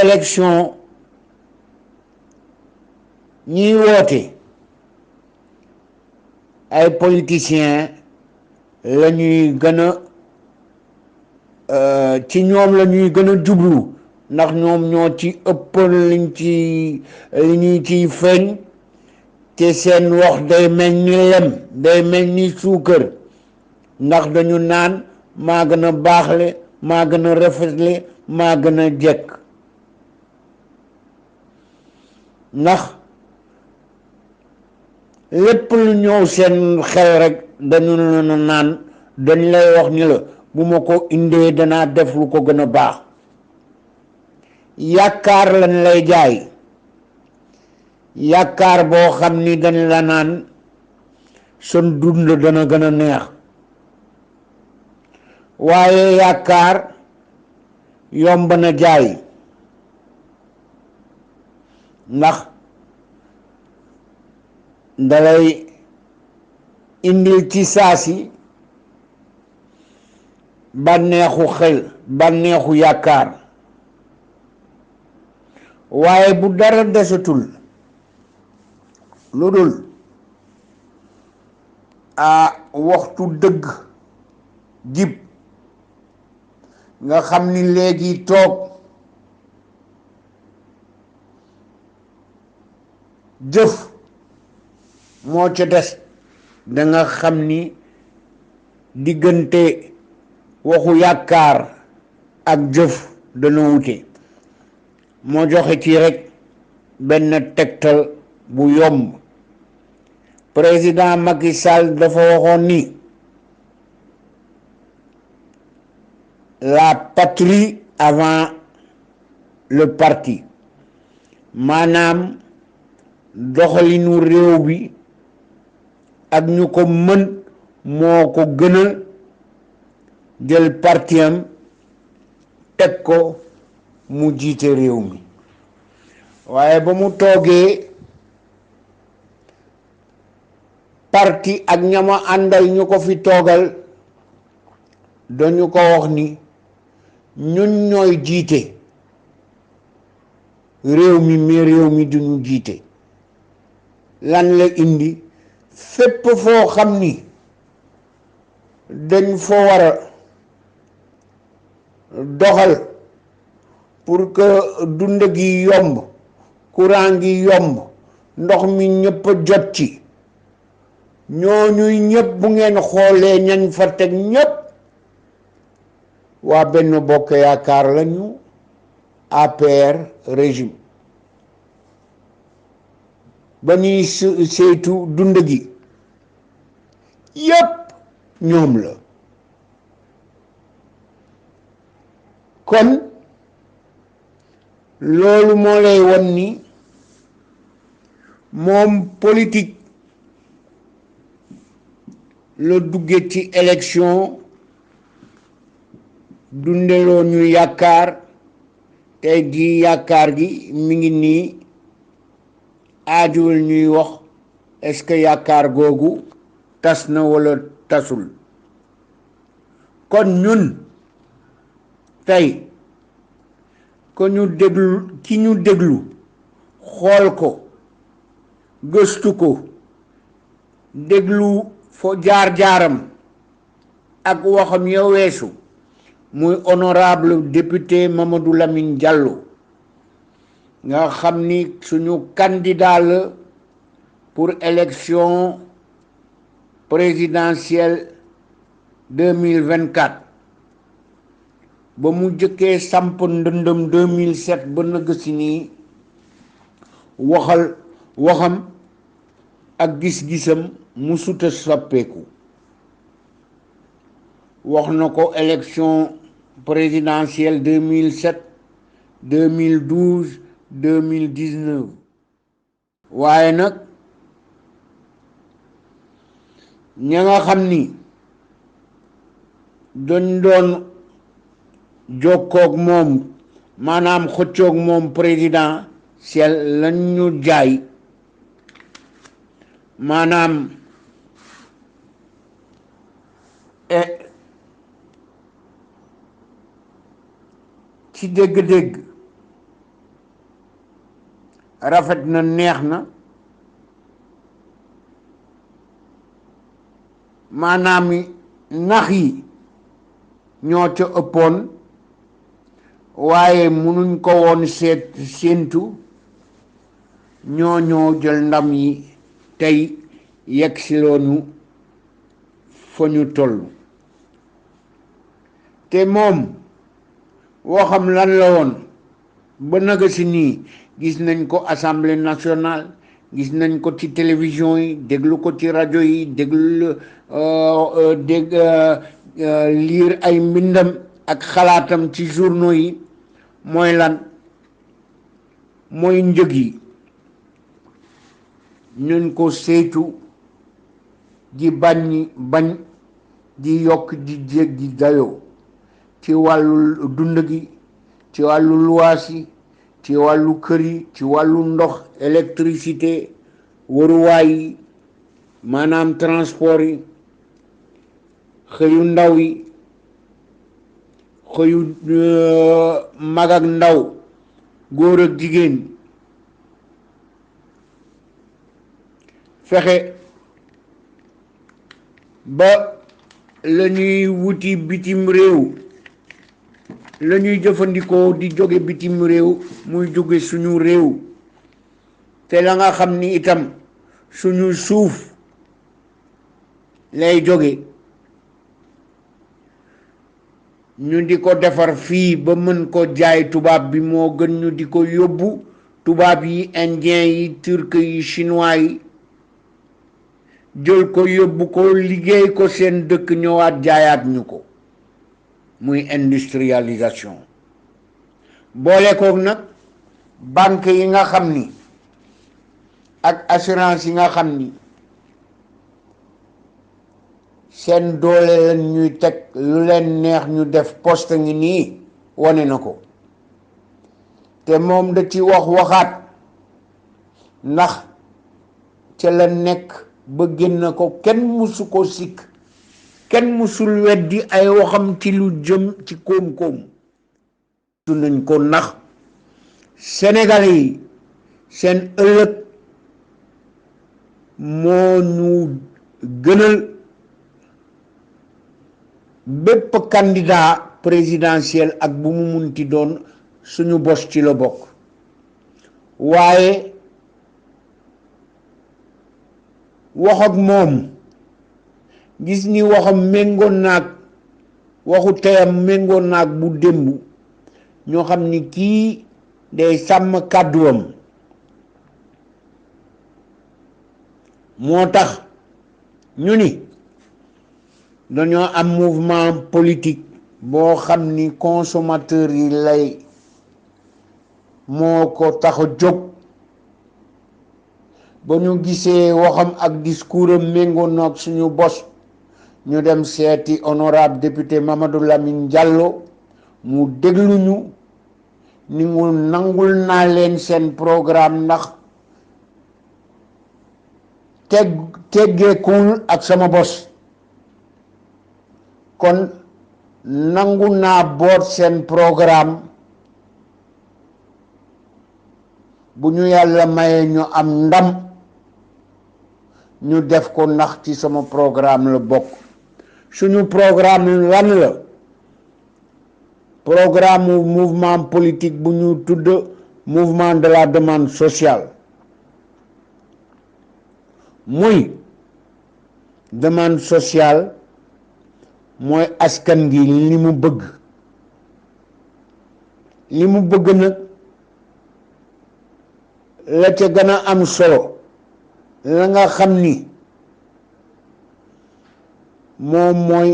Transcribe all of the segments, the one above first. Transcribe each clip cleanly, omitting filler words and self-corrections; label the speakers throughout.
Speaker 1: élection ñiy woote ay politiciens la ñuy gën a ci ñoom la ñuy gën a jublu ndax ñoom ñoo ci ëppal li ñuy ciy feeñ te seen wax day mel ni lem day mel ni suukar ndax dañu naan maa gën a baaxle maa gën a rafetle maa gën a jekk ndax lépp lu ñëw seen xel rek dañu la naan dañ lay wax ni la bu ma ko indee danaa def lu ko gën a baax yaakaar lañ lay jaay yaakaar boo xam ni dañ la naan sun dund dana gën a neex waaye yaakaar yomb na jaay ndax dalay indil ci saasi bànneexu xel bànneexu yaakaar waaye bu dara desatul lu dul waxtu dëgg jib nga xam ni léegi toog jëf moo ca des da nga xam ni diggante waxu yaakaar ak jëf dana wute moo joxe ci rek benn tegtal bu yomb président Macky Sall dafa waxoon ni la patrie avant le parti maanaam doxalinu réew bi ak ñu ko mën moo ko gënal jël partiyam teg ko mu jiite réew mi waaye ba mu toogee parti ak ñama àndal ñu ko fi toogal dañu ko wax ni ñun ñooy jiite réew mi mais réew mi duñu jiite lan la indi fépp foo xam ni dañ foo war a doxal pour que dund gi yomb courant gi yomb ndox mi ñëpp a jot ci ñooñuy ñëpp bu ngeen xoolee ñañ fa teg ñëpp waa Benno Bokk Yaakaar lañu APR régime ba ñuy saytu dund gi yëpp ñoom la kon loolu moo lay won ni moom politique la dugge ci élection dundeloo ñu yaakaar tey ji yaakaar gi mi ngi nii aajuwul ñuy wax est-ce que yaakaar googu tas na walla tasul kon ñun tey ko ñu déglu ki ñu déglu xool ko gëstu ko déglu fo jaar-jaaram ak waxam ya weesu muy honorable député Mamadou Lamine Diallo nga xam ni suñu candidat la pour élection présidentielle 2024 ba mu jëkkee samp ndëndëm 2007 ba nëgg si nii waxam ak gis-gisam mu suta soppeeku wax na ko élection présidentielle 2007 2012 2019 waaye nag ña nga xam ni dañ doon jokkoog moom maanaam xëccoog moom président sel lañ ñu jaay maanaam ci dégg-dégg rafet na neex na maanaam nax yi ñoo ca ëppoon waaye mënuñ ko woon séentu ñoo jël ndam yi tey yegg si loonu fa ñu toll te moom waxam lan la woon ba naga si nii gis nañ ko assemblée nationale gis nañ ko ci télévision yi déglu ko ci rajo yi déglu lire ay mbindam ak xalaatam ci journaux yi mooy lan mooy njëg yi ñun ko saytu di bañ di yokk di jéggi dayoo ci wàllu dund gi ci wàllu luwaas yi ci wàllu kër yi ci wàllu ndox électricité waruwaay yi maanaam transport yi xëyu ndaw yi xëyu mag ak ndaw góor ak jigéen fexe ba la ñuy wuti bitim réew la ñuy jëfandikoo di jóge bitim réew muy jóge suñu réew te la nga xam ni itam suñu suuf lay jóge ñu di ko defar fii ba mën ko jaay tubaab bi moo gën ñu di ko yóbbu tubaab yi indien yi turc yi chinois yi jël ko yóbbu ko liggéey ko seen dëkk ñëwaat jaayaat ñu ko muy industrialisation boole koog nag banque yi nga xam ni ak assurance yi nga xam ni seen doole leen ñuy teg lu leen neex ñu def poste ngi nii wane na ko te moom da ci waxaat ndax ca la nekk ba génn ko kenn musu ko sikk kenn musul weddi ay waxam ci lu jëm ci koom-koom su nañ ko nax Sénégalais yi seen ëllëg moo ñu gënal bépp candidat présidentiel ak bu mu munti doon suñu bos ci la bokk waaye wax ak moom gis ni waxam méngoon naag waxu teyam méngoon naag bu démb ñoo xam ni kii day sàmm kàdduwam moo tax ñu ni dañoo am mouvement politique boo xam ni consommateur yi lay moo ko tax a jóg ba ñu gisee waxam ak discours am méngoo noog suñu bos ñu dem seeti honorable député Mamadou Lamine Diallo mu déglu ñu ni mu nangul naa leen seen programme ndax teggeekuwul ak sama bos kon nangu naa boot seen programme bu ñu yàlla maye ñu am ndam ñu def ko ndax ci sama programme la bokk suñu programme lan la programme mouvement politique bu ñu tudd mouvement de la demande sociale muy demande sociale mooy askan gi li mu bëgg nag la ca gën a am solo la nga xam ni moom mooy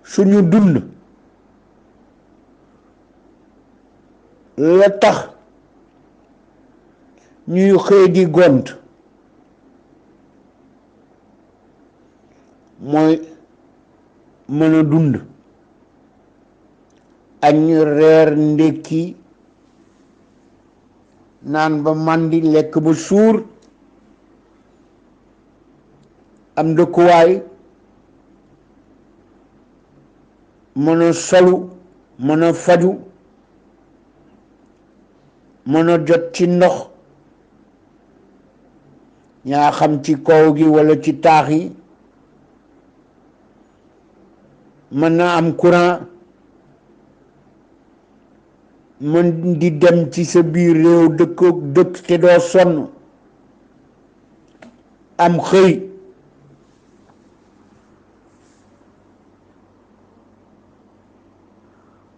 Speaker 1: suñu dund la tax ñuy xëy di gont mooy mën a dund añ reer ndékki naan ba màndi lekk ba suur am dëkkuwaay mën a solu mën a faju mën a jot ci ndox ñaa xam ci kaw gi walla ci taax yi mën na am courant mën di dem ci sa biir réew dëkk te doo sonn am xëy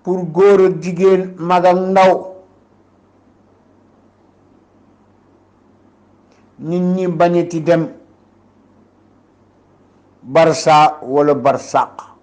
Speaker 1: pour góor ak jigéen mag ak ndaw nit ñi bañati dem barsa walla barsàq